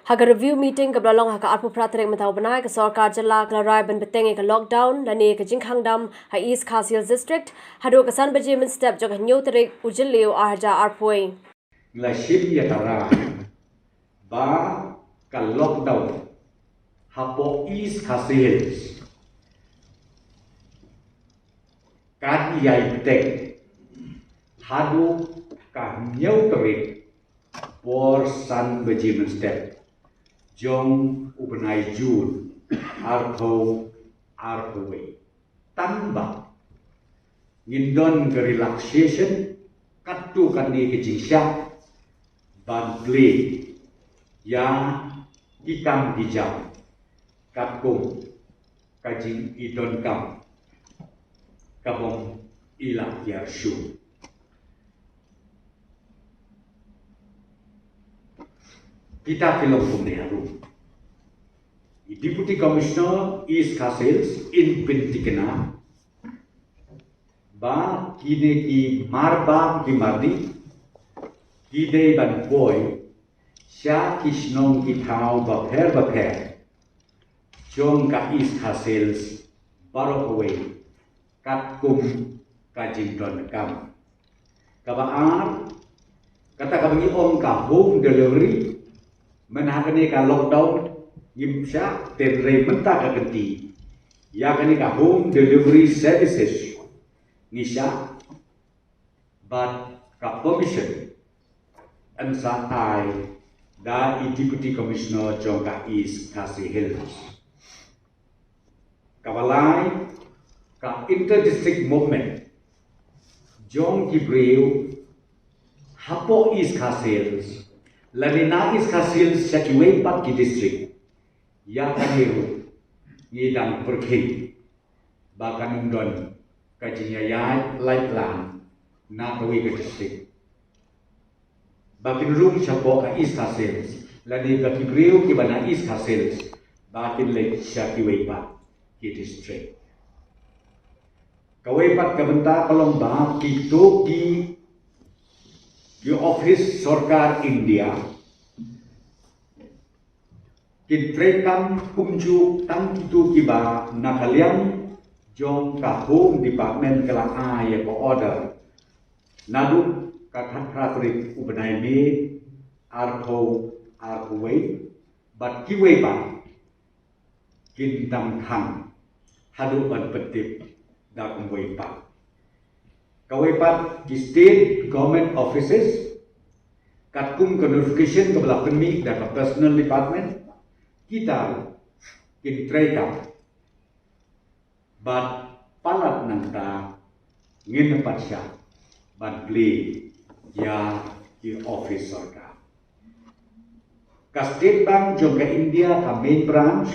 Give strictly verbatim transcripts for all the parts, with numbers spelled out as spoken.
Ha ka review meeting kaba la long ha ka arphew phra tarik mynta u bnai, ka sorkar jylla ka la rai ban bteng ïa ka lockdown lane ka jingkhang dam ha East Khasi Hills District haduh ka san baje mynstep jong ka hynñiew tarik u Jylliew ar hajar arphew. Ngi la shim ïa ka rai ba ka lockdown hapoh East Khasi Hills kan ïai bteng haduh ka hynñiew tarik por san baje mynstep jong u bnai June arphew arphew wei. Tang ba ngin don ka relaxation katto katne ka jingshah ban plie ïa ki kam ki jam katkum ka jingidonkam ka bym i la kiar shuh. Kita ki long kumne harum. I Deputy Commissioner East Khasi Hills in pynthikna ba kine ki marbam ki mardi ki dei ban poi sha ki shnong ki thaw bapher bapher jong ka East Khasi Hills baroh kawei katkum ka jingdonkam. Kaba ar, kata kaba ngi ong ka home delivery, mynta ha kane ka lockdown ngim shah, hynrei mynta ka kynti ïa kane ka home delivery services ngi shah bad ka permission yn sa ai da i Deputy Commissioner jong ka East Khasi Hills. Kaba lai, ka inter-district movement jong ki briew hapoh East Khasi Hills lane na East Khasi Hills sha kiwei pat ki district, ïa kane ruh ngi dang pyrkhing ba kan ym don ka jingïaid lait lang na kawei ka district. Ba kin rung shapoh ka East Khasi Hills lane ba ki briew kiba na East Khasi Hills ba kin leit sha kiwei pat ki district. Kawei pat ka bynta ka long ba kito ki, ki office sorkar India kin treikam kumjuh tang kito kiba na ka liang jong ka Home Department ka la ai ïa ka order naduh ka khatphra tarik u bnai May arphew arphew wei, bad kiwei pat kin dang khang haduh ban pyntip da kumwei pat. Kawei pat ki state government offices, katkum ka notification kaba la pynmih da ka personnel department, kita kin treikam. Bad palat nangta ngin pat shah ban plie ïa ki office sorkar. Ka State Bank jong ka India, ka main branch,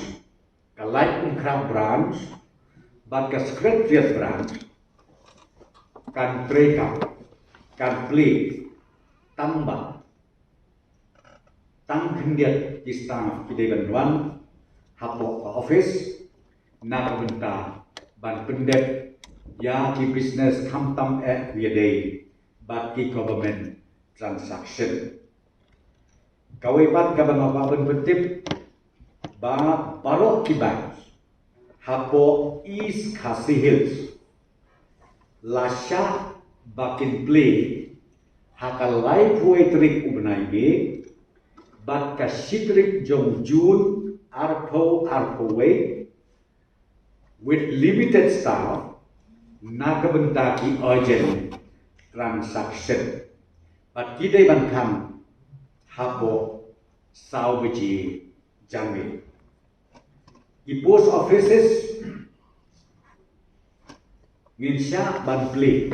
ka Laitumkhrah branch bad ka Secretariat branch kan treikam, kan plie tang ba tang khyndiat ki staff ki dei ban wan hapoh ka office na ka bynta ban pyndep ïa ki business khamtam eh ïadei bad ki government transaction. Kawei pat kaba nga kwah ban pyntip ba baroh ki bank hapoh East Khasi Hills la shah ba kin plie ha ka laiphew tarik u bnai May bad ka shi tarik jong June arphew arphew wei, with limited staff, na ka bynta ki urgent transaction. Bad ki dei ban khang hapoh saw baje janmiet. Ki post offices ngin shah ban plie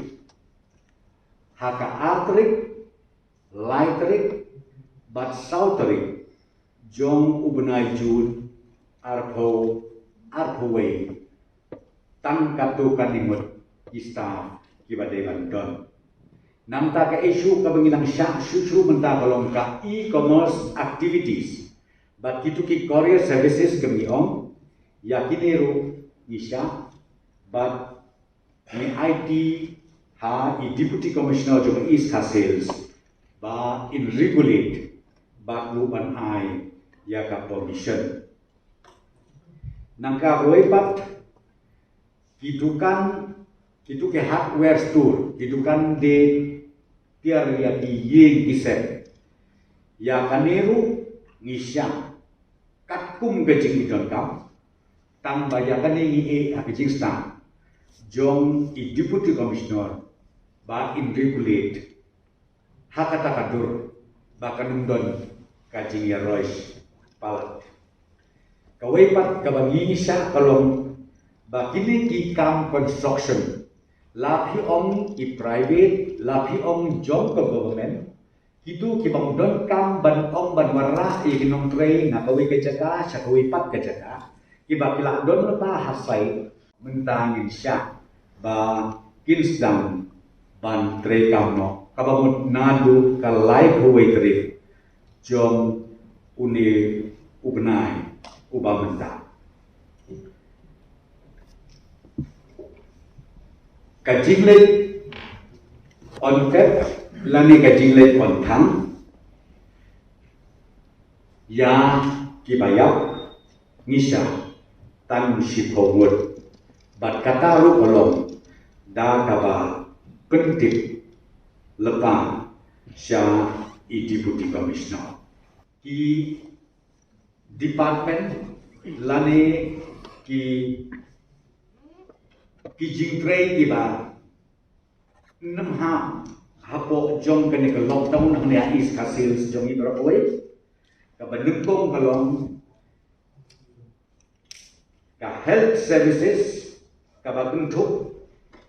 ha ka ar tarik, lai tarik bad saw tarik jong u bnai June arphew arphew wei, tang katto katne ngut ki staff kiba dei ban don. Nangta ka issue kaba ngi nang shah shuh shuh mynta ka long ka e-commerce activities bad kito ki courier services kaba ngi ong, ïa kine ruh ngi shah bad ngi aiti ha i Deputy Commissioner jong East Khasi Hills ba in regulate bad ruh ban ai ïa ka permission. Nangta kawei pat, ki dukan, kitu ki hardware store, ki dukan de tiar ïa ki ïing ki sem. Ïa kane ruh ngi shah katkum ka jingdonkam, tang ba ïa kane ngi ïeh ha ka jingstad jong i Deputy Commissioner ba in regulate ha kata ka dur ba kan ym don ka jingïaroi palat. Kawei pat kaba ngi shah ka long ba kine ki kam construction, la phi ong i private, la phi ong jong ka government, kitu ki bym donkam ban ong ban wanrah ïa ki nongtrei na kawei ka jaka sha kawei pat ka jaka, kiba ki la don lypa ha site, mynta ngin shah ba kin sdang ban treikam noh kaba mut naduh ka laiphew wei tarik jong une u bnai uba mynta. Ka jingleit on tep lane ka jingleit on thang ïa kiba ïap ngi shah tang shiphew ngut, bad kata ruh ka long da kaba pyntip lypa sha i Deputy Commissioner. Ki department lane ki, ki jingtrei kiba nym ham hapoh jong kane ka lockdown hangne ha East Khasi Hills jong ngi baroh kawei, kaba nyngkong ka long ka health services, kaba kynthup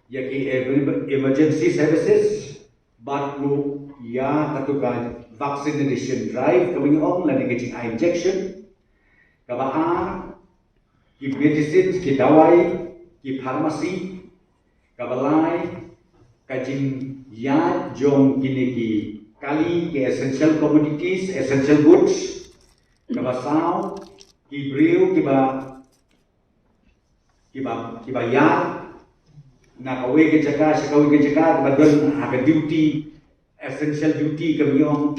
ïa ki emer-, emergency services, bad ruh ïa katu ka vaccination drive kaba ngi ong lane ka jingai injection, kaba ar ki medicines, ki dawai, ki pharmacy, kaba lai ka jingïaid jong kine ki kali, ki essential commodities, essential goods, kaba saw ki briew kiba, kiba, kiba ïaid na kawei ka jaka sha kawei ka jaka, kiba don ha ka duty, essential duty kaba ngi ong,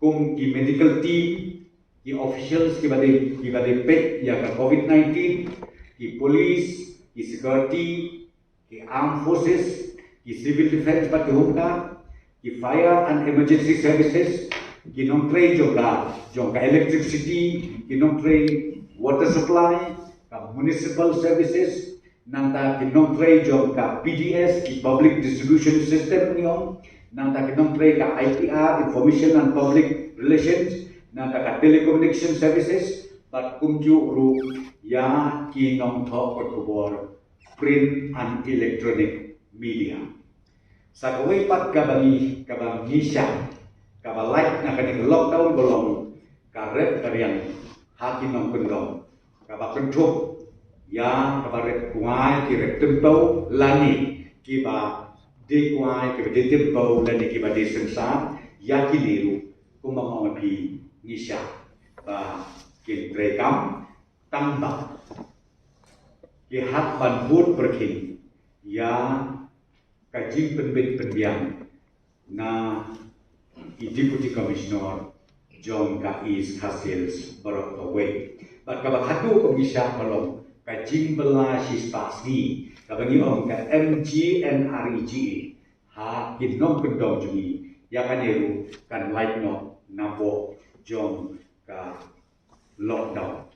kum ki medical team, ki officials kiba dei, kiba dei peit ïa ka COVID nineteen, ki police, ki security, ki armed forces, ki civil defence bad ki home guard, ki fire and emergency services, ki nongtrei jong ka, jong ka electricity, ki nongtrei water supply, ka municipal services, nangta ki nongtrei jong ka P D S, ki public distribution system ngi ong, nangta ki nongtrei ka I P R, information and public relations, nangta ka telecommunication services, bad kumjuh ruh ïa ki nongthoh kot khubor print and electronic media. Sa kawei pat kaba ngi, kaba ngi shah, kaba lait na kane ka lockdown ka long ka rep ka riang ha ki nongkyndong, kaba kynthup ïa kaba rep kwai, ki rep tympew lane kiba dei kwai, kiba dei tympew lane kiba dei synsar, ïa kine ruh kumba nga ong ïa phi ngi shah ba kin treikam, tang ba ki hap ban bud pyrkhing ïa ka jingpynbit pynbiang na i Deputy Commissioner jong ka East Khasi Hills baroh kawei. Bad kaba khadduh kaba ngi shah ka long ka jingbylla shispah sngi kaba ngi ong ka M G N R E G A ha ki nongkyndong jong ngi, ïa kane ruh kan lait noh napoh jong ka lockdown.